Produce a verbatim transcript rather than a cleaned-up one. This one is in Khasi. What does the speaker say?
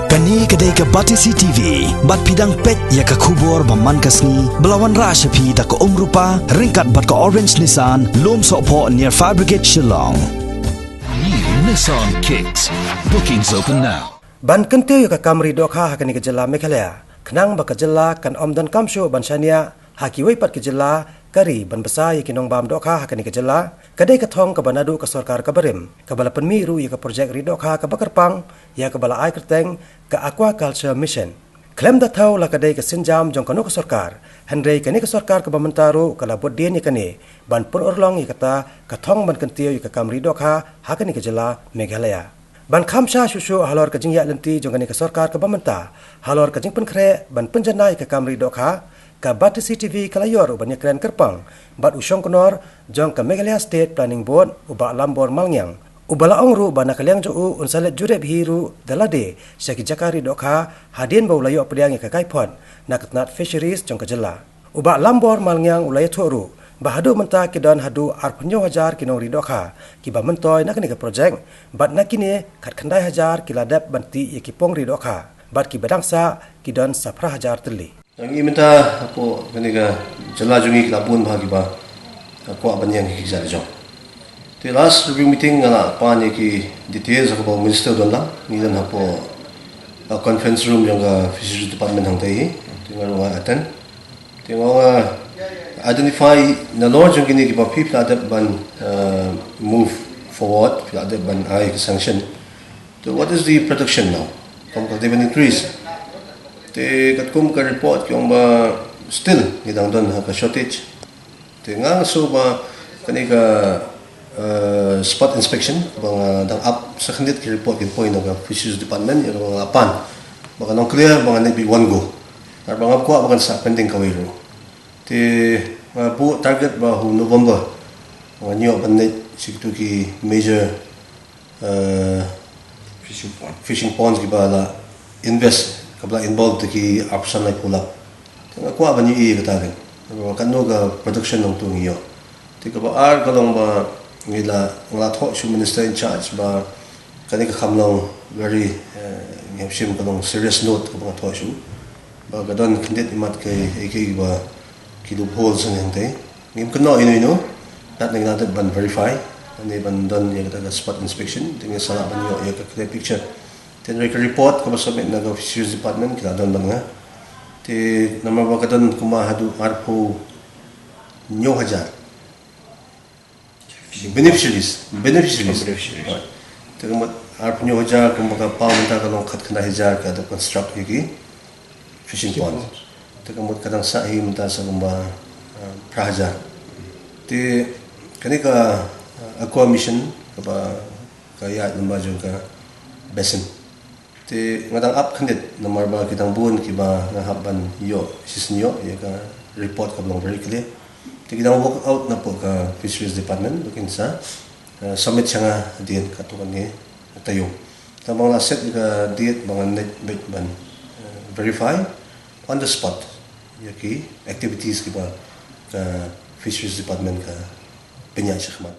Kane ka dei ka Batesi T V, bad phi dang peit ïa ka khubor ba man ka sngi, ba la wanrah sha phi da ka Umrupa, ryngkat bad ka Orange Nissan, Lumsohphoh near Fire Brigade Shillong. New Nissan Kicks. Bookings open now. Ban kyntiew ïa ka kam ri dohkha ha kane ka jylla Meghalaya, khnang ba ka jylla kan ym donkam shuh ban shaniah ha kiwei pat ki jylla ka ri ban bsa ïa ki nongbam dohkha ha kane ka jylla, ka dei ka thong kaba naduh ka sorkar kaba rim, kaba la pynmih ruh ïa ka projek ri dohkha kaba kyrpang, ïa kaba la ai kyrteng ka Aquaculture Mission. Khlem da thew la ka dei ka sienjam jong kano ka sorkar, hynrei kane ka sorkar kaba mynta ruh ka la bud dien ïa kane ban pynurlong ïa kata ka thong ban kyntiew ïa ka kam ri dohkha ha kane ka jylla Meghalaya. Ban kham sha shuh shuh halor ka jingïaid lynti jong kane ka sorkar kaba mynta halor ka jingpynkhreh ban pynjanai ïa ka kam ri dohkha, ka Batesi T V ka la ïoh ruh ban ïakren kyrpang bad u shongknor jong ka Meghalaya State Planning Board, u Bah Lambor Malngiang, uba la ong ruh ba na ka liang jong u un sa leit jurip hi ruh da lade sha ki jaka ri dohkha, hadien ba u la ïoh pdiang ïa ka kaiphod na ka tnat Fisheries jong ka jylla. U Bah Lambor Malngiang u la ïathuh ruh ba haduh mynta ki don haduh arphew hynñiew hajar ki nongri dohkha kiba myntoi na kane ka projek, bad na kine khatkhyndai hajar ki la dep ban tih ïa ki pung ri dohkha, bad kiba dang sah ki don sa phra hajar tylli. Ngi mynta hapoh kane ka jylla jong ngi ki la bun bha kiba kwah ban ïeng ha ki kjat jong. Te last review meeting nga la pan ïa ki details ha kaba u minister u don lang, ngi don hapoh, uh, conference room jong ka Fisheries Department hangtai hi. Te nga ruh nga attend. Te nga, uh, identify nalor jong kine kiba phi la dep ban, uh, move forward, phi la dep ban ai ka sanction. Te what is the production now? Kum ka dei ban increase. Te katkum ka report ki ong ba still ngi dang don ha ka shortage. Te nga sngew ba kane ka, eh, spot inspection ba nga dang ap, sa khyndiat ki report kin poi na ka Fisheries Department ïa kaba nga la pan, ba kan long clear, ba ngan leit beit one go. Namar ba ngam kwah ba kan sah pending kawei ruh. Te nga buh target ba ha u November ngan ïoh ban leit sha kito ki major, eh, fishing pond, fishing ponds kiba la invest, kaba la involve da ki arphew san laiphew lak. Te nga kwah ban ïohi ïa kata kan, ba katno ka production nangtu ngi ïoh. Te kaba ar ka long ba ngi la, nga la thoh sha u minister in charge ba kane ka kham long very, eh, ngi hap shim ka long serious note kaba nga thoh sha u, ba ka don khyndiat imat kiei kiei ba ki loopholes hangtei. Ngim kynnoh ino ino, kat ngi la dep ban verify, ne ban don ïa kata ka spot inspection, te ngi sa lah ban ïoh ïa ka clear picture. Te hynrei ka report kaba submit na ka Fisheries Department ki la don bad nga. Te namar ba ka don kumba haduh arphew hynñiew hajar beneficiaries, beneficiaries. Beneficiaries. Te ka mut arphew hynñiew hajar, kumba ka paw mynta ka long khatkhyndai hajar ka dep construct ïa ki fishing ponds. Te ka mut ka dang sah hi mynta sa kumba, ah, phra hajar. Te kane ka, ah, Aqua Mission kaba ka ïaid lyngba jong ka basin. Te nga dang ap khyndiat namar ba ki dang bun kiba nga hap ban ïoh shisien ïoh ïa ka report kaba long very clear. Te ki dang work out napoh ka Fisheries Department ba kin sa, eh, submit sha nga hadien katto katne taïew. Tang ba nga la set ïa ka date ba ngan leit beit ban, eh, verify on the spot ïa ki activities kiba ka Fisheries Department ka pynïaid shakhmat.